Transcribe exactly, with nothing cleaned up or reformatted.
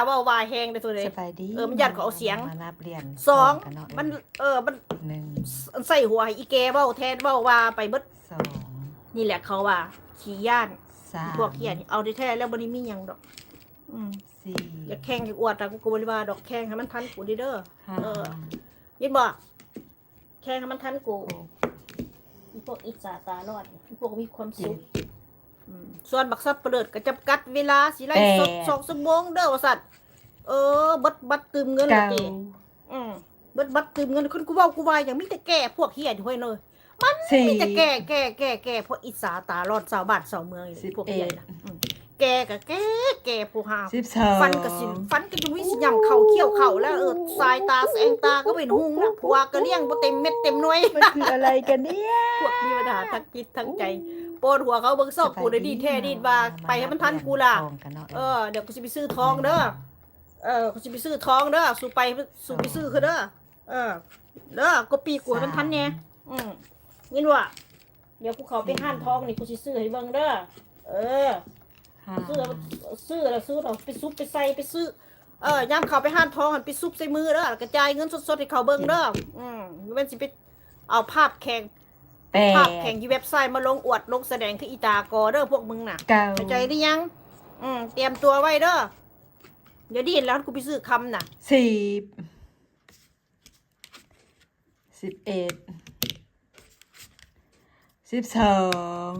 เว้าว่าแฮงเด้อตัวเด้ สบายดี เออมันย้านเขาเอาเสียง มานับเหรียญ สอง พร้มกัเาะ มันเออมัน หนึ่ง ใส่หัวให้อีแกเว้าแทน เว้าว่าไปเบิด สอง นี่แหละเขาว่าขี้ย้าน สาม พวกเฮียนี่เอาแท้ๆแล้วบ่ได้มีหยังดอก อืม สี่ อยากแข่งอยากอวดอะ กูก็บ่ได้ว่าดอก แข่งให้มันทันกูเด้อ ห้า เออ ยินบ่ แข่งให้มันทันกู หก อีพวกอิจฉาตาร้อน อีพวกมีความสุข อืม ส่วนบักสับเปลือดก็จำกัดเวลาสิไลฟ์สด แปด สองชั่วโมงเด้อว่าซั่น เออเบิดบัตรตื่มเงินละ เก้า ติ อืมเบิดบัตรตื่มเงิน คนกูเว้ากูว่าหยังมีแต่แก่พวกเฮียอยู่ห้วยเนย มัน สี่ มีแต่แก่แก่แก่แก่พวกอิจฉาตาร้อนชาวบ้านชาวเมืองนี่ สิบ พวกเฮีย เอ็ด นะอืมแก่ก็แก่แก่พวกหา สิบสอง ฟันก็สิฟันก็จะมีสิหยังเข้าเขี้ยวเข้าแล้ว เออสายตาแสงตาก็เป็นหุงแล้วผัวก็เลี้ยงบ่เต็มเม็ดเต็มหน่วย มันคืออะไรกันเนี่ย พวกมีปัญหาทั้งจิตทั้งใจปวดหัวเขาเบิ่งซอกกูได้ดีแท้ดีว่า ไปให้มันทันกูล่ะ พร้มกัเนาะ เออเดี๋ยวกูสิไปซื้อทองเด้อ เออกูสิไปซื้อทองเด้อ สูไปสูไปซื้อคือเด้อ เออ เด้อ ก็ปีกูให้มันทันแน่ อืมยินว่า เดี๋ยวกูเขาไปห้านทองนี่กูสิซื้อให้เบิ่งเด้อ เออ ห้า ซื้อซื้อแล้วซื้อเนาะไปซุบไปใส่ไปซื้อ เออยามเขาไปห้านทองหั่นไปซุบใส่มือเด้อแล้วก็จ่ายเงินสดๆให้เขาเบิ่งเด้อ อืมมันสิไปเอาภาพแข่ง แปด ภาพแข่งอยู่เว็บไซต์มาลงอวดลงแสดงคืออีตากอเด้อพวกมึงน่ะ เก้า เข้าใจหรือยัง อืมเตรียมตัวไว้เด้อ อย่าดิ้นแล้วกูไปซื้อคำน่ะ สิบ สิบเอ็ด สิบสอง